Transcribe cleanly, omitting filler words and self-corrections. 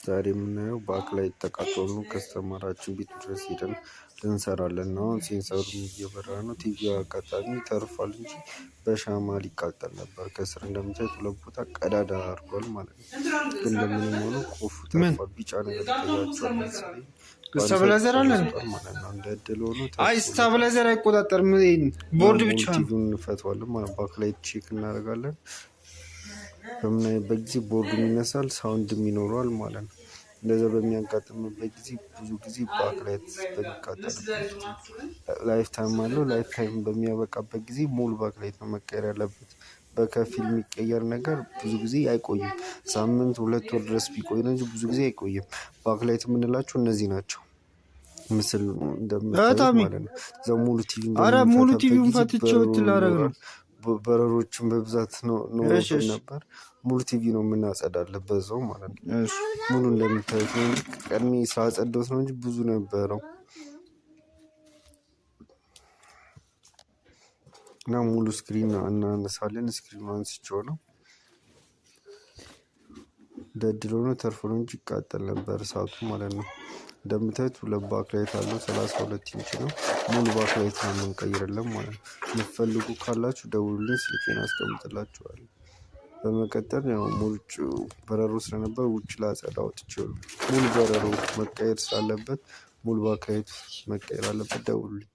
ዛሬ የምናየው backlight ተቃጥሎ ነው። Customer ኣችን ቤቱ ድረስ ሄደን ልንሰራለን ነው። አሁን sensor ኡም እየበራ ነው። ቲቪ አጋጣሚ ተርፏል እንጂ በሻማ ሊቃጠል ነበር። ከስር እንደምታዩት ሁለት ቦታ ቀዳዳ አድርጓል ማለት ነው። ግን እንደምንም ሆኖ ቁልፉ ተርፏል። ቢጫ ነገር ይታያቸዋል መሰለኝ። Stabilizer አለ ማለት ነው። እንደ እድል ሆኖ አይ stabilizer አይቆጣጠርም። ቦርድ ብቻ ነው። ቲቪውን እንፈተዋለን ማለት backlight check እናደርጋለን። በምናይበት ጊዜ ቦርዱም ይነሳል፣ sound ም ይኖረዋል ማለት ነው። እንደዛ በሚያጋጥምበት ጊዜ ብዙ ጊዜ backlight በሚቃጠልበት ጊዜ life time አለው። Life time በሚያበቃበት ጊዜ ሙሉ backlight ነው መቀየር ያለበት። በከፊል የሚቀየር ነገር ብዙ ጊዜ አይቆይም። ሳምንት 2 ወር ድረስ ቢቆይ ነው እንጂ ብዙ ጊዜ አይቆይም። Backlight የምንላቸው እነዚህ ናቸው። ምስል እንደምታዩት ማለት ነው። እዛ ሙሉ ቲቪ አረ ሙሉ ቲቪውን ፈትቼው ላደርግ ነው። በረሮችን በብዛት ኖሮብን ነበር። ሙሉ ቲቪ ነው የምናጸዳለት በዛው ማለት ነው። ሙሉ እንደምታዩት ነው እንጂ ቀድሜ ስላጸዳሁት ነው እንጂ ብዙ ነበረው። እና ሙሉ screen እናነሳለን። Screen ኑ አንስቼው ነው ደድሎ ነው ተርፎ ነው እንጂ ይቃጠል ነበር እሳቱ ማለት ነው። እንደምታዩት ሁለት backlight አለው። 32 ኢንች ነው። ሙሉ backlight ነው የምንቀይርለን ማለት ነው። የምትፈልጉ ካላችሁ ደውሉልኝ፣ ስልኬን አስቀምጥላችኋለሁ። በመቀጠል ያው ሙጭ በረሮ ስለነበር ውጭ ላጸዳ ወጥቼው ነው። ሙሉ በረሮ መቀየር ስላለበት ሙሉ backlight መቀየር አለበት። ደውሉልኝ።